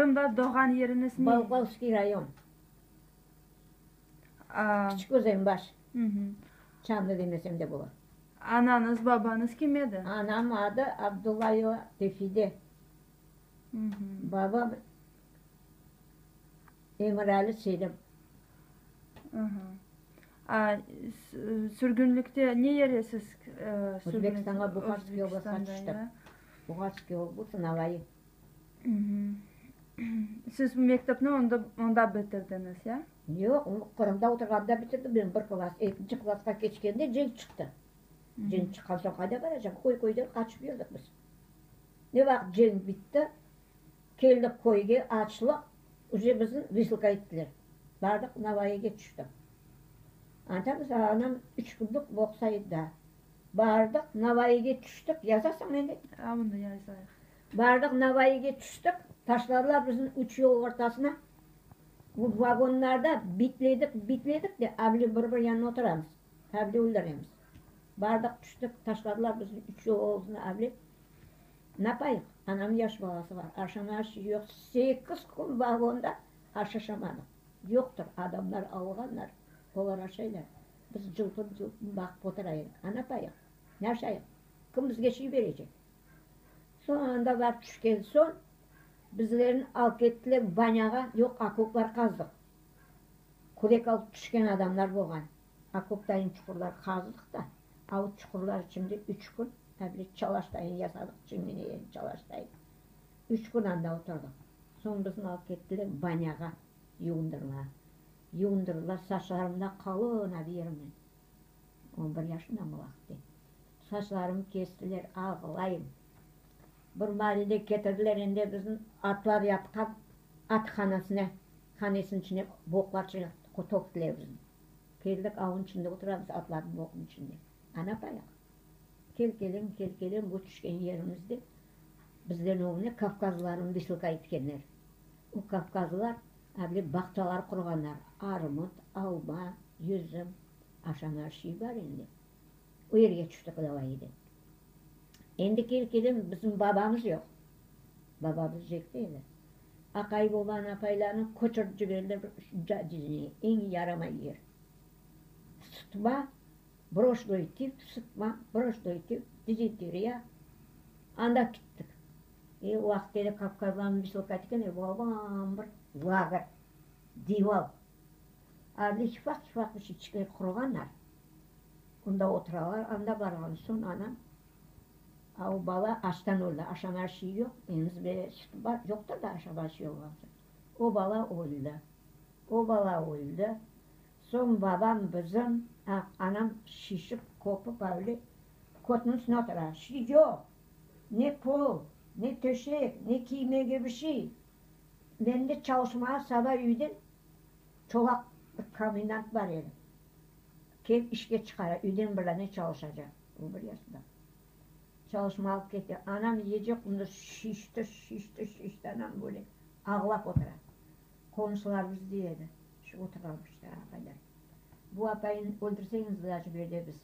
Qırımda doğğan yeriñiz ne? Balqalskiy rayon. Küçük Özenbaş. Çamlı demesem de bola. Anañız, babañız kim edi? Anam adı Abdullayeva Tefide. Babam Emirali Selim. Sürgünlikte ne yere siz Özbekistanğa Buharskiy oblastqa tüştik. Buharskiy oblastı, Navayı. Siz mektepni onda onda bitirdiñiz, ya? Yoq, Qırımda oturğanda bitirdim men bir klass. Ekinci klassqa keçkende cenk çıqtı. Cenk çıqqan soñ qayda baracam? Köy-köyden qaçıp yürdik biz. Ne vaqıt cenk bitti, keldik köyge, açlıq, uje bizni vısılka ettiler. Bardıq Navayege tüştik. Anda biz anam üç künlük boqsa edi daa. Bardıq Navayege tüştik, yazasıñmı endi? A, mında yazayıq. Bardıq Navayege tüştik, taşladılar bizni üç yol ortasına. Bu vagonlarda bitledik, bitledik de, avle bir-bir yanına oturamız, avle öldüremiz. Bardıq, tüştik, taşladılar bizni üç yol olğuzına avle. Napayıq? Anamnıñ yaş balası bar, aşama aşı yoq, sekiz kün vagonda aş aşamadıq. Yoqtır, adamlar alğanlar, olar aşaylar. Biz cılpın-cılpın baqıp oturayıq. A napayıq? Ne aşayıq? Kim bizge şey berecek? Soñ anda barıp tüşken soñ, bizlerni alıp kettiler banâğa, yoq, okoplar qazdıq. Kürek alıp tüşken adamlar bolğan. Okoptayın çuqurlar qazdıq da, a o çuqurlar içinde üç kün, avle çalaştayın yasadıq, çingeneyenin çalaştayın. Üç kün anda oturdıq. Soñ bizni alıp kettiler banâğa yuvundırmağa. Yuvundırdılar, saçlarım da qalın abiyerimnen. On bir yaşındam o vaqıtte. Saçlarımı kestiler, ağlayım. Bir maalde ketirdiler endi bizni atlar yatqan at hanasına, hanesiniñ içine boqlar içine töktüler bizni. Keldik, avın içinde oturamız, atlarnıñ boqunıñ içinde. A napayıq? Kel kelem, kel kelem, bu tüşken yerimizde bizden ögüne kavkazlılarnı vısılka etkenler. O kavkazlılar able bağçalar qurğanlar, armut, alma, yüzüm, aşama şiy bar endi. O yerge tüştik Navaide. Endi kel kelem, bizim babamız yoq. Babamız cekte edi. Aqay bolğan apaylarnı köçürip ciberdiler bir dizine, eñ yaramay yer. Sıtma, broşnoy tif, sıtma, broşnoy tif, dizenteriya. Anda kittik. E, o vaqıt ele Kavkazdan vısılka etken, e, babam bir lager, dival. Avle şıfaq-şıfaq bir şeyçikler qurğanlar. Onda oturalar, anda barğan soñ anam, a o bala açtan öldi, aşama şey yoq, emiz bile sütü bar, yoqtır da aşama şey olğan soñ. O bala öldi. O bala öldi. Soñ babam bizim, a, anam şişip, kopıp avle kötniñ üstüne otura. Şey yoq, ne pul, ne töşek, ne kiymege bir şey. Men de çalışmağa saba üyden çolaq bir komendant bar edi. Kelip işke çıqara, üyden birlane çalışacaq. O bir yaşında. Çalışmağa alıp kete. Anam gece kündüz şişti, şişti, şişti anam böyle ağlap otura. Qomşularımız dey edi, şu oturğan işte aqaylar, Bu apayını öldürseñiz ilâcı berde biz.